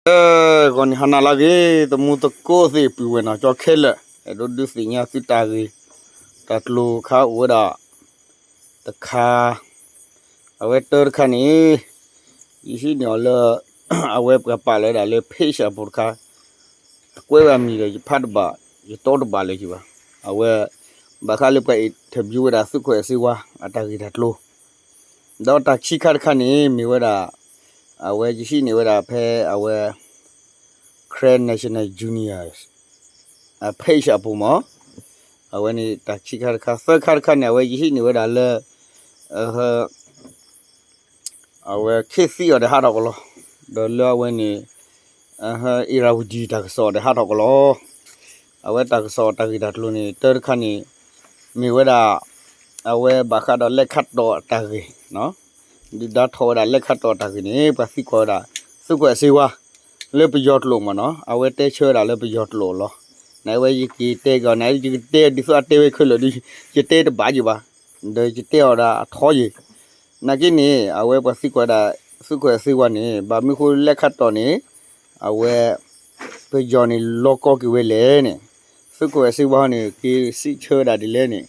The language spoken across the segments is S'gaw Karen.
လၢဂီၤန့ၣ် ဟါနၤလၢအဂ့ၤ သမူသကိးသ့ၣ် ပုၢ်ဝဲၢ်နီၢ်ကၠီခဲလၢာ် အဲၣ်ဒိးဒုးသ့ၣ်ညါသုတၢ်ဂ့ၢ် တၢ်ကျိၤခါအိၣ်ဝဲဒၣ် တခါ အဝဲတၢတခါန့ၣ် ယဟံးန့ၢ်အီၤလၢ အဝဲပှၤပာ်လီၤဝဲဒၣ်လၢ page အပူၤတခါ အကွဲးဝဲအမံၤဒီး ယဖးတဘၣ် ယတီတဘၣ်လၢၤက့ၤဘၣ်. အဝဲ ဘၣ်ဃးလၢပှၤ interview ဝဲဒၣ် သုးခိၣ်အဲၣ်စ့ဝါ အတၢ်ဂ့ၢ်တၢ်ကျိၤ ဒီးတၢ်ခံခါတခါန့ၣ် မ့ၢ်ဝဲဒၣ် အဝဲယဟံးန့ၢ်ဝဲဒၣ်ဖဲအဝဲ Karen National Junior အ page အပူၤမး, အဝဲန့ၣ်တၢ်ခံခါတခါ သၢခါတခါန့ၣ် အဝဲယဟံးန့ၢ်ဝဲဒၣ်လၢ အဝဲခ့သံအီၤဒီးဟးထီၣ်ကလီ, ဒီးလၢအဝဲန့ၣ် အဟ အ့ရဝတံၤတၢ်ကစီၣ်ဒီးဟးထီၣ်ကလီ, အဝဲတၢ်ကစီၣ်တၢ်ဂ့ၢ်တၢ်ကျိၤန့ၣ် တၢတခါန့ၣ် မ့ၢ်ဝဲဒၣ် အဝဲဘၣ်ဃးဒီးလဲၤခးတီၢ်အတၢ်ဂ့ၢ် ဒုၣ်ဒါထီၣ်ဝဲဒၣ်လဲၤခးတီၢ်အတၢ်ဂ့ၢ်န့ၣ် ပှၤသံကွၢ်ဝဲဒၣ် သုးခိၣ်အဲၣ်စ့ဝါ လၢပယီၤကျိာ်မ့ၢ်နီၤ, အဝဲတဲဆၢဝဲဒၣ်လၢပယီၤကျိာ်လီၤ. နဝဲယက့ၤတဲကီး နယကတဲဒ်သိးအတဲဝဲခဲလၢာ်ဒီး ယတဲတဘၣ်ယံၤဘၣ်, ဒီးယတဲအီၤဒၣ်အထီယံၤ, နာ်က့န့ၣ် အဝဲပှၤသံကွၢ်ဒၣ် သုးခိၣ်အဲၣ်စ့ဝါန့ၣ် ဘၣ်မနုၤဃိလဲၤခးတီၢ်န့ၣ် အဝဲ ပယီၤန့ၣ်လီၤကီက့ၤဝဲလဲၣ်န့ၣ်, သုးခိၣ်အဲၣ်စ့ဝါန့ၣ် က့ၤစံးဆၢဝဲဒၣ်ဒ်လဲၣ်န့ၣ်,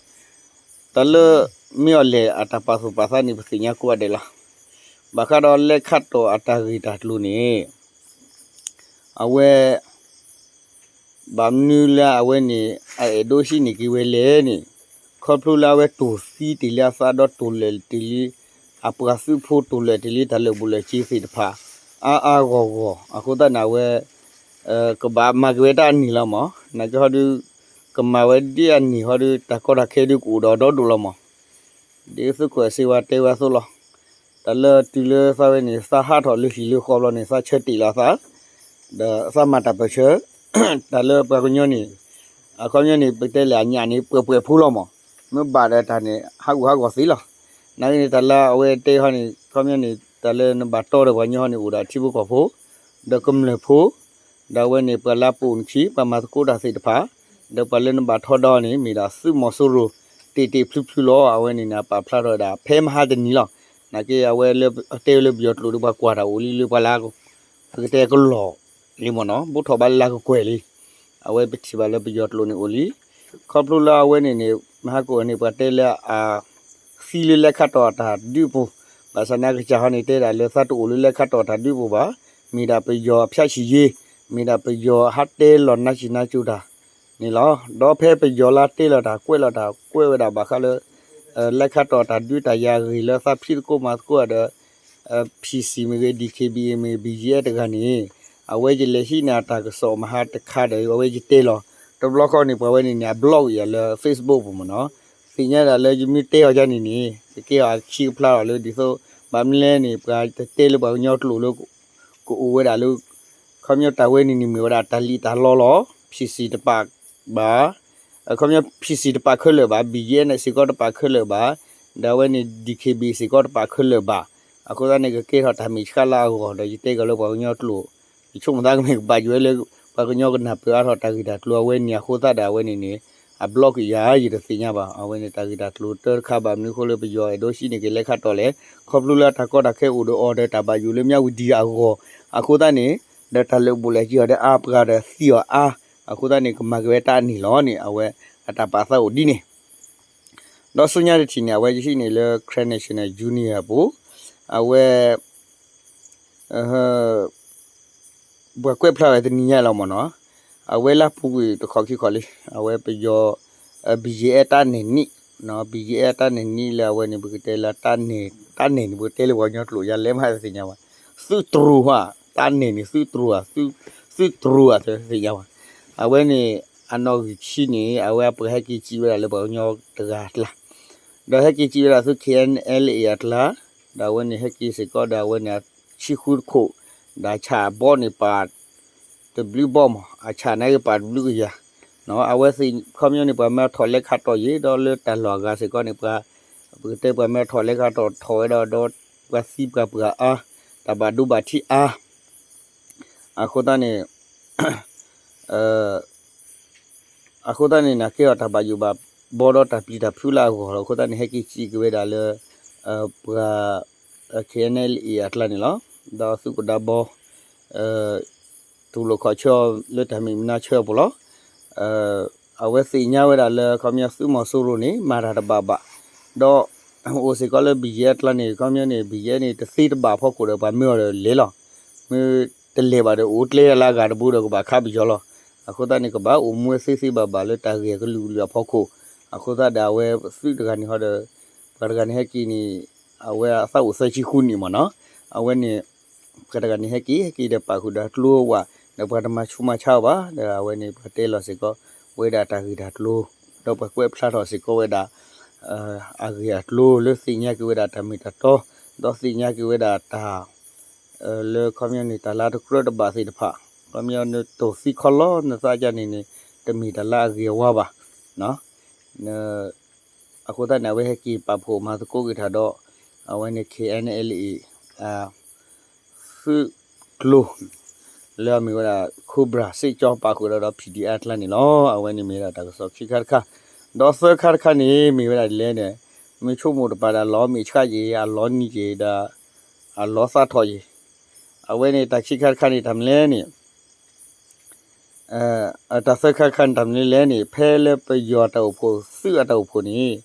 တၢ်လၢ မ့ၢ်အီၤလဲၣ်အတၢ်ပာ်သူၣ်ပာ်သးန့ၣ် ပသ့ၣ်ညါကိးဂၤဒဲးလီၤ. ဘၣ်ဃးဒီးလဲၤခးတီၢ်အတၢ်ဂ့ၢ်တၢ်ကျိၤန့ၣ် အဝဲ ဘၣ်မနုၤလၢအဝဲန့ၣ် အအဲၣ်ဒိးဟံးန့ၢ်က့ၤဝဲလဲၣ်န့ၣ်, ခီဖျိလၢအဝဲတိၢ်သံတ့ၢ်လံအသးဒီးတိၢ်လဲၢ်တ့ၢ်လံ အပှၤသုးဖိတိၢ်လဲၢ်တ့ၢ်လံတၢ်လၢာ်ဘူၣ်လၢာ်စ့သ့ၣ်တဖၣ် အါအါဂီၢ်ဂီၢ် အဃိသတးန့ၣ် အဝဲ ကဘၣ်မၤက့ၤဝဲတၢ်အနံၣ်လီၤမး, နာ်က့ဟီဒုး ကမၤဝဲဒ်အနံၣ်ဟီဒုး တၢ်ကီတၢ်ခဲဒုးကအိၣ်ဒီးဒီဒိၣ်လီၤမး, ဒ်သုးခိၣ်အဲၣ်စ့ဝါတဲဝဲအသိးလီၤ. တၢ်လၢတုၤလၢသးဝဲန့ၣ် သးဟးထီၣ်လၢဟံၣ်လၢဃီဘျီန့ၣ် သးဆၢတ့ၢ်လီၤသး ဒီးသးမၤတၢ်ပၢၢ်ဆၢ တၢ်လၢပှၤကညီန့ၣ် အခီပညီန့ၣ် ပတဲလဲၣ်အညၣ်န့ၣ် ပှဲၤပှဲၤဖိလီၤမး, မ့ၢ်ဘၣ်ဒီးတၢ်န့ၣ် ဟးဂူာ်ဟးဂီၤသ့လီၤ. နာ်က့န့ၣ် တၢ်လၢအဝဲတဲဟီန့ၣ် အခီပညီန့ၣ် တၢ်လၢနဘၣ်တီဒီးပှၤကညီဟီန့ၣ် အိၣ်ဒီးထံဖိကီၢ်ဖိ ဒီးကမျၢၢ်ဖိ ဒီးအဝဲန့ၣ် ပှၤလၢအပိာ်နခံ ပှၤမၤသကိးတၢ်သ့ၣ်တဖၣ် ဒီးပှၤလၢနဘၣ်ထီဒါအီၤန့ၣ် မ့ၢ်ဒၣ်သုးမီၤစိရိၤ တ့ၢ်တ့ၢ်ဖျုးဖျုးလီၤ. အဝဲန့ၣ်န့ၣ် အပာ်ဖျါထီၣ်ဝဲဒၣ် ဖဲမဟါတနံၤလီၤ. နာ်က့အဝဲလၢအတဲဝဲလၢပယီၤကျိာ်ဒီး ပှၤကွၢ်တၢ်အိၣ်လံလၢပှၤလၢ ပကတဲကလီၢ်လံမ့ၢ်နီၤ ဘိးထီၣ်ဘၣ်လၢလၢကကွဲၢ်လံ. အဝဲပထံၣ်ဘၣ်လၢပယီၤကျိာ်န့ၣ်အိၣ်လံ. ခီဖျိလၢအဝဲန့ၣ်န့ၣ် မဟါကအိၣ်န့ၣ် ပှၤတဲလၢအ သံလၢလဲခးတီၢ်အတၢ်ဒုးပူၤ, ဘၣ်ဆၣ်နာ်ကစၢ်ဟီန့ၣ် တဲဒၣ်လၢသးတအိၣ်လၢလဲခးတီၢ်အတၢ်ဒုးပူၤဘၣ်, မ့ၢ်ဒၣ်ပယီၤအဖၠၣ်ဆံၣ်ယ့, မ့ၢ်ဒၣ်ပယီၤဟးတဲလီၤနါစံၣ်နါစိၤတၢ်န့ၣ်လီၤ. ဒီးဖဲပယီၤလၢတဲလီၤတၢ်ကွဲးလီၤတၢ်ကွဲးဝဲဒၣ်ဘၣ်ဃးလၢ လဲခးတီၢ်တၢ်ဒုးတၢ်ယၤအဂ့ၢ်လၢသးဖံးသကိးမၤသကိးဒီး ဖံၣ်စံၣ်မ့ၢ်ဂ့ၤ ဒံၣ်ခ့ဘံၣ်အ့ၣ်မ့ၢ်ဂ့ၤ ဘံၣ်ယံၤအဲၣ်တဂၤန့ၣ် အဝဲယလဲၤဟံးန့ၢ်အတၢ်ကစီၣ်မဟါတခါဒီး အဝဲယတဲလီၤ. တဘျီဃီန့ၣ် ပှၤဝဲန့ၣ်န့ၣ် အဘျီကယၤလၢ Facebook ပူၤမ့ၢ်နီၤ. သ့ၣ်ညါဒၣ်လၢယမ့ၢ်တဲအီၤယၤန့ၣ်န့ၣ် ကကဲအီၤအခံကဖျါလီၤလၢဒ်သိး ဘၣ်မနုၤလဲၣ်န့ၣ် ပှၤတတဲလၢပှၤကညီကျိာ်လၢ ကအိၣ်ဝဲဒၣ်လၢ ခီပညီတၢ်ဝဲန့ၣ်န့ၣ်မ့ၢ်ဝဲဒၣ်တၢ်လံၣ်တၢ်လီလီၤ. ဖံၣ်စံၣ်တပာ်ဘၣ် ခီပညီဖံၣ်စံၣ်တပာ်ခဲလၢာ်ဘၣ်, ဘံၣ်ယံၤအဲၣ်န့ၣ်စ့ၢ်ကီးတပာ်ခဲလၢာ်ဘၣ်, ဒီးအဝဲန့ၣ် ဒံၣ်ခ့ဘံၣ် စ့ၢ်ကီးတပာ်ခဲလၢာ်ဘၣ်. အဃိသတးန့ၣ် ကကဲထီၣ်တၢ်မ့ၢ်ဆှးလၢအဂီၢ် ဒီးယတဲကီးလၢပှၤကညီကျိာ် ယဆိကမိၣ်သးကမ့ၢ်ကဘၣ်ယိၣ်ဝဲလၢ ပှၤကညီကနၢ်ပၢၢ်အါထီၣ်တၢ်ဂ့ၢ်တၢ်ကျိၤအဝဲန့ၣ် အဃိသတးဒီးအဝဲန့ၣ်န့ၣ် အဘျီကယၤ ယတသ့ၣ်ညါဘၣ်. အဝဲန့ၣ်တၢ်ဂ့ၢ်တၢ်ကျိၤတၢတခါ ဘၣ်မနုၤအဃိလၢပယီၤအဲၣ်ဒိးဟံးန့ၢ်က့ၤလဲခးတီၢ်လဲၣ်, ခီဖျိလၢအတၢ်ကီတၢ်ခဲအိၣ်ဒီးအီၤဒီးတၢ်ဘၣ်ယိၣ်လၢမၠၣ်ဝတံၤအဂီၢ်, အဃိသတးန့ၣ် ဒီးတၢ်လၢာ်ဘူၣ်လၢာ်စ့အီၤဒီးအါပှၤဒီးသံအီၤအါ, အဃိသတးန့ၣ် ကမၤက့ၤဝဲတၢ်အနံၣ်လီၤန့ၣ် အဝဲအတၢ်ပာ်သးအိၣ်ဒ်န့ၣ် ဒီးဆူညါတထံၣ်န့ၣ် အဝဲယဟံးန့ၢ်လၢ Karen National Junior အပူၤ, အဝဲ ပှၤကွဲးဖျါဝဲတနံၤညါလီၤမ့ၢ်နီၤ, အဝဲလၢပူၤကွံာ်တခီခံခီလံ, အဝဲပယီၤ ဘံၣ်ယံၤအဲၣ်တၢ်နဲၣ်နံၣ်, ဘံၣ်ယံၤအဲၣ်တၢ်နဲၣ်နံၣ်လၢအဝဲန့ၣ် ပကတဲလၢ တၢ်နဲၣ်န့ၣ် ပကတဲလၢပှၤကညီကျိာ်ယါလဲၣ်မးတသ့ၣ်ညါဘၣ်, သုးတြူၤဧါ, တၢ်နဲၣ်န့ၣ် သုးတြူၤဧါ, သုးတြူၤဧါတသ့ၣ်ညါဘၣ်. အဝဲန့ၣ် အနီၣ်ဂံၢ်ခံန့ၣ် အဝဲပှၤဟဲက့ၤစံးဝဲဒၣ်လၢပှၤကညီတဂၤအကျါ ဒီးဟဲက့ၤစံးဝဲဒၣ်သုး K N L A အကျါ, ဒီးအဝဲန့ၣ်ဟဲက့ၤစ့ၢ်ကီးဒီးအဝဲန့ၣ် ဆံဃုတခိၣ်, ဒီးအဆၣ်အဘီန့ၣ်ပာ်တဘျုးဘီမး, အဆၣ်နာ်က့ပာ်တဘျုးကယၤ, အဝဲသ့ၣ်ခီပညီန့ၣ် ပှၤမၢထီၣ်လဲခးတီၢ်ယံၤ ဒီးလၢတၢ်လီၢ်အဂၤစ့ၢ်ကီးန့ၣ် ပှၤ ပကတဲပှၤမၢထီၣ်လဲခးတီၢ်ထီၣ်ဝဲဒၣ်ဒီး ပှၤသံပှၤပှၢ်အါ, တၢ်ဘၣ်ဒိဘၣ်ထံးအါ, အဃိသတးန့ၣ် အဃိသတးန့ၣ် နာ်က့အီၤတၢ်ဘၣ်ယိၣ်ဘၣ်ဘီဒီးတၢ်ပျံၤတၢ်ဖုးလၢအဂီၢ်လီၤ. အဃိသတးန့ၣ် ဟဲက့ၤစံးက့ၤဝဲဒၣ်လၢ ပှၤ K N L A အကျါန့ၣ်လီၤ. ဒီးသုးကဒါဘီ တူၢ်လိာ်ခီၣ်ဆၢအီၤလၢတၢ်မ့ၢ်မနုၤဆၢအပူၤလီၤ. အဝဲသ့ၣ်ညါဝဲဒၣ်လၢ ခီပညီသုးမီၤစိရိၤန့ၣ် မၤတၢ်တဘၣ်ဘၣ်, ဒီး အိၣ်စ့ၢ်ကီးလၢ ဘံၣ်ယဲၢ် အကျါန့ၣ် ခီပညီန့ၣ် ဘံၣ်ယဲၢ်န့ၣ် တသ့တဘၣ်အဖီခိၣ်ဒီး ပှၤမၢအီၤဒီးလဲၤလီၤ. မ့ၢ်တလဲၤဘၣ်ဒီး အိၣ်ကျဲလၢအဂၤတဘိဒီး ကဘၣ်ခးပယီၤလီၤ. အဃိသတးန့ၣ် ကဘၣ်အိၣ်မူဝဲသ့သ့ဘၣ်ဘၣ်လၢတၢ်ဂ့ၢ်အကလုာ်ကလုာ်အဖီခိၣ်. အဃိသတးဒီး အဝဲသုးတဂၤန့ၣ်ဟီဒီး ပှၤတဂၤန့ၣ်ဟဲက့ၤန့ၣ် အဝဲအသးအိၣ်သၢဆံဃုနံၣ်မ့ၢ်နီၤ. အဝဲန့ၣ် ပှၤတဂၤန့ၣ်ဟဲက့ၤ ဟဲက့ၤဒီးပာ်ဃုာ်ဒီးကျိဝဲ, ဒီးပှၤတမၤဆူးမၤဆါအီၤဘၣ်, ဒီးအဝဲန့ၣ် ပှၤတဲလီၤစ့ၢ်ကီးဝဲဒၣ်တၢ်ဂ့ၢ်တၢ်ကျိၤ, ဒီးပှၤကွဲးဖျါထီၣ်စ့ၢ်ကီးဝဲဒၣ် အဂ့ၢ်အကျိၤလၢသ့ၣ်ညါက့ၤဝဲဒၣ်တၢ်မ့ၢ်တၢ်တီ, ဒီးသ့ၣ်ညါက့ၤဝဲဒၣ်တၢ် လၢခီပညီန့ၣ် တၢ်လၢတကြၢးတဘၣ်သ့ၣ်တဖၣ်, ခီပညီနတိၢ်သံခီလီနသးကန့ၣ်န့ၣ် တမ့ၢ်တၢ်လၢအဂ့ၤအဝါဘၣ်. အဃိသတးန့ၣ် အဝဲဟဲက့ၤပာ်ဖှိၣ်မၤသကိးက့ၤတၢ်ဒီး အဝဲန့ၣ် KNLA သုးကျိၤ လၢအမ့ၢ်ဝဲဒၣ် Cobra စ့ၣ်ကၠီပာ်ဃုာ်ဒီးဒီး PDF အကျါန့ၣ်လီၤ. အဝဲန့ၣ်မ့ၢ်ဝဲဒၣ်တၢ်ကစီၣ်ခံခါတခါ, ဒီးသၢခါတခါန့ၣ် မ့ၢ်ဝဲဒၣ်ဒ်လဲၣ်န့ၣ်, မ့ၢ်ဆိကမိၣ်တပၤဒီး အလီၤမ့ၢ်ဆှးက့ၤ အလီၤနံၤက့ၤဒီး အလီၤသးထီၣ်က့ၤ, အဝဲန့ၣ်တၢ်ခံခါတခါန့ၣ် တၢ်မနုၤလဲၣ်န့ၣ် တၢ်သၢခါတခါန့ၣ် တၢ်မနုၤလဲၣ်န့ၣ် ဖဲလၢပယီၤတၢ်အိၣ်ဖှိၣ် သုးအတၢ်အိၣ်ဖှိၣ်န့ၣ်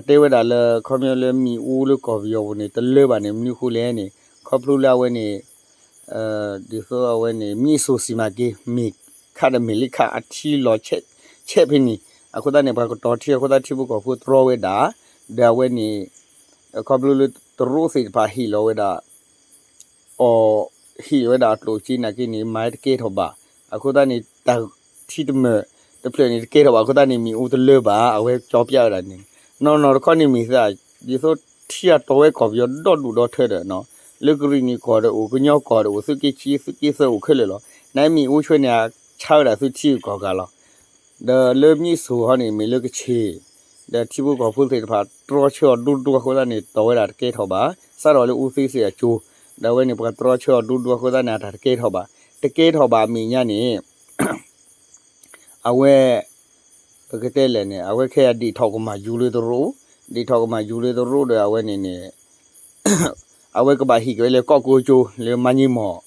တဲဝဲဒၣ်လၢ ခီပညီလၢမ့ၣ်အူလၢကီၢ်ပယီၤပူၤန့ၣ် တလၢဘၣ်န့ၣ် မနုၤအဃိလဲၣ်န့ၣ် ခီဖျိလၢအဝဲန့ၣ် ဒ်သိးအဝဲန့ၣ် မြစ်ဆုံစီမံကိန်း မ့ၢ်ခးဒီးမ့ၢ်လၢခးအထံလီၤဆဲးဖဲန့ၣ် အဃိသတးန့ၣ် ပှၤကတီၤထံအဃိသတး ထံဖိကီၢ်ဖိတြီဝဲဒၣ်, ဒီးအဝဲန့ၣ် ခီဖျိလၢတရူးသ့ၣ်တဖၣ်ဟ့ၣ်လီၤဝဲဒၣ် အီၤ ဟ့ၣ်လီၤဝဲဒၣ်အကျိၣ်စ့နာ်က့န့ၣ် မၤတကဲထီၣ်ဘၣ်. အဃိသတးန့ၣ် တၢ်ထံတမၢၢ်တဖျၢၣ်န့ၣ် တကဲထီၣ်ဘၣ်အဃိသတးန့ၣ် မ့ၣ်အူတလၢဘၣ် အဝဲကၠီပျးဝဲဒၣ်န့ၣ်, နီၢ်နီၢ်တခီန့ၣ်မ့ၢ်သး ဒ်သိးထံအတီၤဝဲကီၢ်ပယီၤဒီဒူၣ်ဒီထၢဒီး လၢကရံၣ်နံၣ်ကီၢ်ဒီးအိၣ် ကညီကီၢ်ဒီးအိၣ် သုးက့ခံ သုးက့သၢအိၣ်ခဲလၢာ်လီၤ. နမ့ၣ်အူဆှၢန့ၣ် ဆါဝဲဒၣ်သုထံဂုၤကီၢ်ဂၤလီၤ. ဒီးလၢမြစ်ဆုံဟီန့ၣ် မ့ၢ်လၢကဆ့ၣ်, ဒီးထံဖိကီၢ်ဖိသ့ၣ်တဖၣ် တြီဆၢအီၤဒူဒူအဃိသတးန့ၣ် တီၤဝဲဒၣ်တကဲထီၣ်ဘၣ်, စးထီၣ်လၢအူသ့စ့ၢ်အကၠိ, ဒီးအဝဲန့ၣ် ပှၤတြီဆၢအီၤဒူဒူအဃိသတးန့ၣ် အတၢ်တကဲထီၣ်ဘၣ်. တကဲထီၣ်ဘၣ်အမဲာ်ညါန့ၣ် အဝဲ ပကတဲလဲၣ်န့ၣ် အဝဲခဲအံၤဒ့ၣ်ထီၣ်ကမၣ်ယူၤလၢတရူး, ဒ့ၣ်ထီၣ်ကမၣ်ယူၤလၢတရူးဒီးအဝဲန့ၣ်န့ၣ် အဝဲကဘၣ်ဟ့ၣ်က့ၤဝဲလၢကီၢ်ကိကၠိ လၢမါည့မီၢ်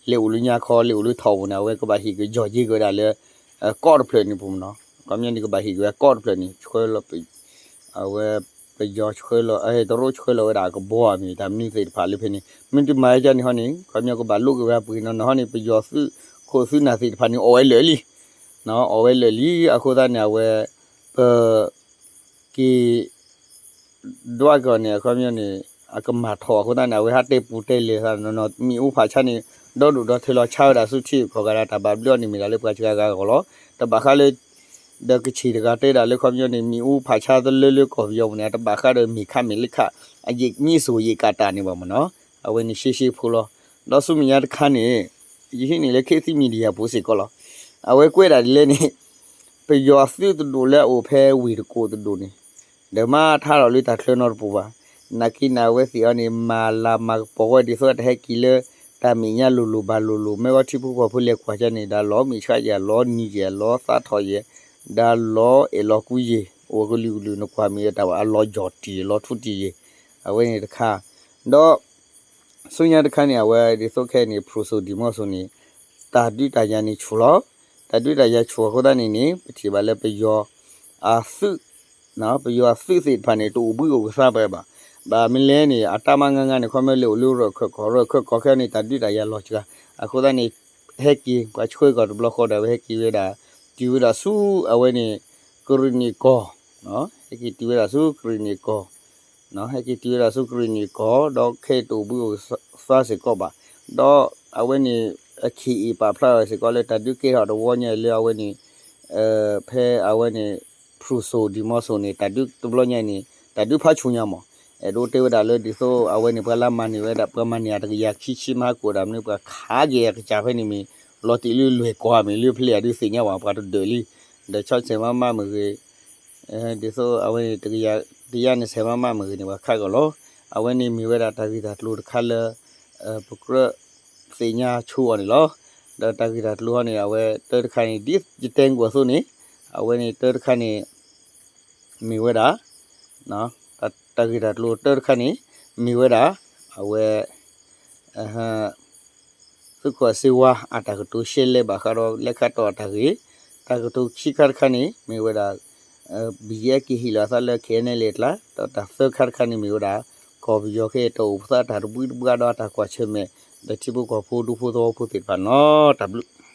လဲၤအိၣ်လၢညါခီ လဲၤအိၣ်လၢထီၣ်ပူၤန့ၣ် အဝဲကဘၣ်ဟ့ၣ်က့ၤယီၢ်ယ့က့ၤဝဲဒၣ်လၢ ကီၢ်တဖျၢၣ်န့ၣ်ပူၤမ့ၢ်နီၤ. ခီပညီန့ၣ် ကဘၣ်ဟ့ၣ်က့ၤဝဲကီၢ်တဖျၢၣ်န့ၣ် ဆှၢလီၤ အဝဲ ပယီၤဆှၢလီၤ တရူးဆှၢလီၤဝဲဒၣ်အကဘီအမ့ၢ်တၢ်မနုၤသ့ၣ်တဖၣ်လၢဖဲန့ၣ် မ့ၢ်တမၤဝဲဒ်န့ၣ်ဟီန့ၣ် ခီပညီကဘၣ်လိးက့ၤဝဲပှ့ၤနီၤနီၤဟီန့ၣ် ပယီၤသုးခိၣ်သုးနၢ်သ့ၣ်တဖၣ်န့ၣ် အီၣ်ဝဲလၢာ်လံ အီၣ်ဝဲလၢာ်လံ အဃိသတးန့ၣ် အဝဲ ပ က့ၤ ဒွးကီၢ်န့ၣ် အခီပညီန့ၣ် အကမၣ်ထီၣ်အဃိသတးန့ၣ် အဝဲဟးတဲပူၤတဲလဲၤသးနီၤနီၤ မ့ၣ်အူဖးဆါန့ၣ် ဒီဒူၣ်ဒီထၢလီၤ ဆါဝဲဒၣ်ဆူထံဂုၤကီၢ်ဂၤဒၣ် တၢ်ဘၣ်ဘျုးအီၤန့ၣ်မ့ၢ်ဒၣ်လၢပှၤစှၤဂၤဂီၢ်လီၤ. တဘၣ်ဃးလၢ ဒီးကဆ့ၣ်တဂၤတဲဒၣ်လၢခီပညီန့ၣ် မ့ၣ်အူဖးဆါတလၢလၢကီၢ်ပယီၤပူၤန့ၣ် တဘၣ်ဃးဒီးမ့ၢ်ခးမ့ၢ်လၢခး အယံာ်မ့ၢ်စိာ်ယံာ်ကးတၢ်န့ၣ်ဘၣ်မ့ၢ်နီၤ အဝဲန့ၣ်ရှဲရှဲဖိလီၤ. ဒီးဆူမဲာ်ညါတခါန့ၣ် ယဟံးန့ၢ်လၢ ခေတ်သစ် Media ပူၤစ့ၢ်ကီးလီၤ. အဝဲကွဲးဒၣ်ဒ်လဲၣ်န့ၣ် ပယီၤအသုးတဒူၣ်လၢအအိၣ်ဖဲဝ့ၢ်တကူၣ်တဒူၣ်န့ၣ် ဒီးမ့ၢ်ထါထီၣ်လၢတၢ်ချၢနီတပူၤဘၣ်. နာ်က့န့ၣ် အဝဲသ့ၣ်အံၤန့ၣ် မၤလၤမၤကပီၤဝဲဒ်သိးတဟဲက့ၤလၢ တၢ်မဲာ်ညါလိၤလိၤဘၣ်လိၤလိၤ မ့ၢ်ဝဲထံဖိကီၢ်ဖိလဲၤကွၢ်ကန့ၣ် ဒီးလီၤမ့ၢ်ဆှးယဲၢ် လီၤနံၤယဲၢ် လီၤသးထီၣ်ယဲၢ် ဒီးလီၤအဲၣ်လီၤကွံယဲၢ် အိၣ်ကလုာ်ကလုာ်နကွၢ်မ့ၢ်တၢ်ဝဲ အလီၤယီၢ်တံၢ် လီၤထူတံၢ်ယဲၢ် အဝဲန့ၣ်တခါ ဒီး ဆူညါတခါန့ၣ် အဝဲဒ်သိးခဲအံၤန့ၣ် ဖရူစိၣ်ဒံၣ်မီၢ်စိၣ်န့ၣ် တၢ်ဒုးတၢ်ယၤန့ၣ်ဆူၣ်လီၤ. တၢ်ဒုးတၢ်ယၤဆူၣ်အဃိသတးန့ၣ်န့ၣ် ပထံၣ်ဘၣ်လၢပယီၤအသုး ပယီၤအသုးသ့ၣ်တဖၣ်န့ၣ် တအိၣ်ဘှံးအိၣ်ကသါဘၣ်ဘၣ်. ဘၣ်မနုၤလဲၣ်န့ၣ် အတၢ်မၤငါငါန့ၣ် ခီမ့ၢ်လဲၤအိၣ်လၢရၢၢ်ခၢၣ်ကီၢ် ရၢၢ်ခၢၣ်ကီၢ်ခဲအံၤန့ၣ် တၢ်ဒုးတၢ်ယၤလီၤစှၤ အဃိသတးန့ၣ် ဟဲက့ၤ ပှၤဆှၢကီၢ်တဘျီဃီဒီး အဝဲဟဲက့ၤဝဲဒၣ် တုၤဝဲဒၣ်ဆူအဝဲန့ၣ် ကရံၣ်နံၣ်ကီၢ် ဟဲက့ၤတုၤဝဲဒၣ်ဆူကရံၣ်နံၣ်ကီၢ် ဟဲက့ၤတုၤဝဲဒၣ်ဆူကရံၣ်နံၣ်ကီၢ် ဒီးခဲအံၤတအိၣ်ဘှံးအိၣ်သါစ့ၢ်ကီးဘၣ်. ဒီးအဝဲန့ၣ် အခံအံၤပာ်ဖျါထီၣ်စ့ၢ်ကီးလၢတၢ်ဒုးကဲထီၣ်တဝီညါအံၤလၢအဝဲန့ၣ် ဖဲအဝဲန့ၣ် ဖရူစိၣ်ဒံၣ်မီၢ်စိၣ်န့ၣ် တၢ်ဒုးတဘျီညါအံၤန့ၣ် တၢ်ဒုးဖးဆူၣ်ညါမး အဲၣ်ဒိးတဲဝဲဒၣ်လၢဒ်သိးအဝဲန့ၣ် ပှၤလၢမၤန့ၢ်ဝဲဒၣ် ပှၤမၤန့ၢ်အတကယၤခံဆံမးဟးကိးဒၣ်မနုၤ ပှၤခးက့ၤအကစၢ်ဖဲန့ၣ်မ့ၢ် လီၤတံၢ်လၢလွဲၢ်ကီၢ်မ့ၢ်လၢဖဲလဲၣ်အဒုးသ့ၣ်ညါဝဲ ပှၤတဒၢးလံ ဒီးဆီဆဲးမးမးမ့ၢ်ဂ့ၤ ဒ်သိးအဝဲန့ၣ် တကယၤ တကယၤန့ၣ်ဆဲးမးမးမ့ၢ်ဂ့ၤန့ၣ် ပှၤခးကီးလီၤ. အဝဲန့ၣ်မ့ၢ်ဝဲဒၣ်တၢ်ဂ့ၢ်တၢ်ကျိၤတခါလၢ ပကြၢးသ့ၣ်ညါဆိအီၤန့ၣ်လီၤ. ဒီးတၢ်ဂ့ၢ်တၢ်ကျိၤဟီန့ၣ် အဝဲတၢတခါန့ၣ် ဒ်ယတဲကွၢ်အသိးန့ၣ် အဝဲန့ၣ်တၢတခါန့ၣ် မ့ၢ်ဝဲဒၣ် တၢ်ဂ့ၢ်တၢ်ကျိၤတၢတခါန့ၣ် မ့ၢ်ဝဲဒၣ် အဝဲ အ သုးခိၣ်စ့ဝါအတၢ်ကတိၤရှဲလဲဘၣ်ဃးဒီးလဲၤခးတီၢ်အတၢ်ဂ့ၢ်, တၢ်ကတိၤခံခါတခါန့ၣ် မ့ၢ်ဝဲဒၣ် ဘံယဲက့ၤဟ့ၣ်လီၤအသးလၢ ခဲအံၤနဲလ့ၣ် အကျါ, ဒီးတၢ်သၢခါတခါန့ၣ်မ့ၢ်ဝဲဒၣ် ကီၢ်ပယီၤခဲအံၤတအိၣ်ဖှိၣ်သးတၢ်တဘှံးတဘှါဒီးအတၢ်ကွၢ်ဆၢၣ်မဲာ် ဒီးထံဖိကီၢ်ဖိဒူဖိသဝီဖိသ့ၣ်တဖၣ်န့ၣ်လီၤ. တၢ်ဘျုး